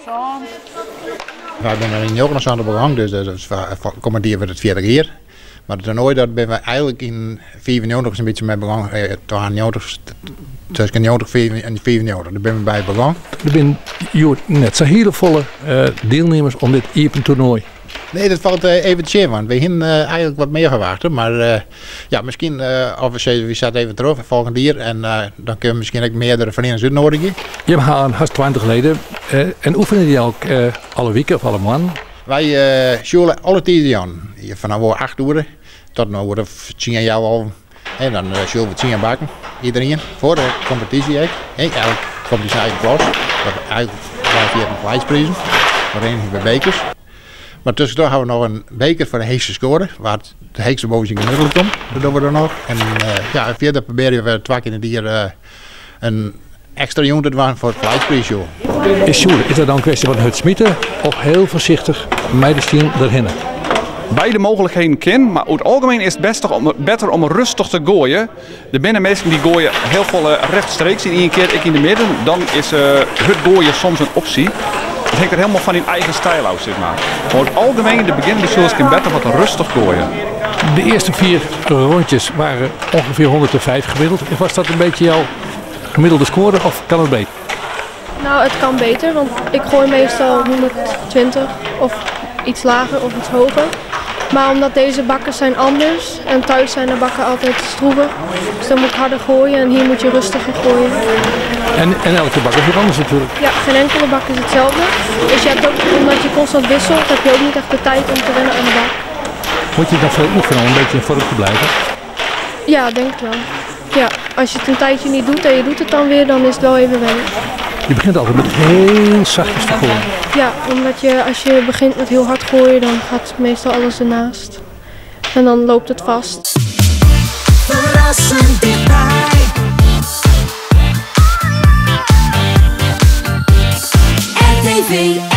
Wy binne yn 79 begûn, dus dat is kommend jier wurdt it 40 jier. Mar it toernoai dat binne we eigenlik yn 95 in bytsje mei begûn, 92, tusken 90 en 95, dêr binne we by begûn. Der binne hjoed net sa hiele folle dielnimmers oan dit iepen toernoai. Nee, dat falt even tsjin, want we hiene eigenlik wat mear ferwachte. Mar ja, miskien, of we sizze we sette even troch folgjend jier en dan kinne we miskien ek meardere ferienings útnoadigje. Jim ha hast 20 leden en oefenje dy ek alle wike of alle moannen? Wy sjoele alle tiisdeijûnen, fanôf oer 8 oere tot in oere of 10 healwei. En dan sjoele we 10 bakken, iederien, foar de kompetysje ek. Elk komt yn syn eigen klas. Eigenlik wy fiere prijsprizen, we rinne by bekers. Mar tuskentroch ha we noch in beker foar de heechste skoare, wa't de heechste boven syn gemiddelde komt, dat dogge we dan noch. En ja, fierder probearje we twa kear yn it jier in ekstra jûn te dwaan foar it prijspriissjoelen. Is sjoele, is dat dan in kwestje fan hurd smite of hiel foarsichtich mei de stien derhinne? Beide mooglikheden kin, mar oer it algemien is it bêste om, better om rêstich te goaien. Der binne minsken dy't goaie hiel folle rechtstreeks yn ien kear, ek yn de midden. Dan is hurd goaien soms in opsje. It hinget der hielendal fan dyn eigen styl ôf, sis mar. Mar oer it algemien, de begjinnende sjoelers kin better wat rêstich goaie. De earste vier rondjes waren ongeveer 105 gemiddeld. Was dat een beetje jouw gemiddelde score of kan het beter? Nou, het kan beter, want ik gooi meestal 120 of iets lager of iets hoger. Maar omdat deze bakken zijn anders en thuis zijn de bakken altijd stroever. Dus dan moet ik harder gooien en hier moet je rustiger gooien. En elke bak is weer anders natuurlijk. Ja, geen enkele bak is hetzelfde. Dus je hebt ook, omdat je constant wisselt, heb je ook niet echt de tijd om te wennen aan de bak. Moet je dan veel oefenen om een beetje in vorm te blijven? Ja, denk ik wel. Ja, als je het een tijdje niet doet en je doet het dan weer, dan is het wel even wennen. Je begint altijd met heel zachtjes te gooien. Ja, omdat als je begint met heel hard gooien, dan gaat meestal alles ernaast. En dan loopt het vast. Verrassend dichtbij. RTV.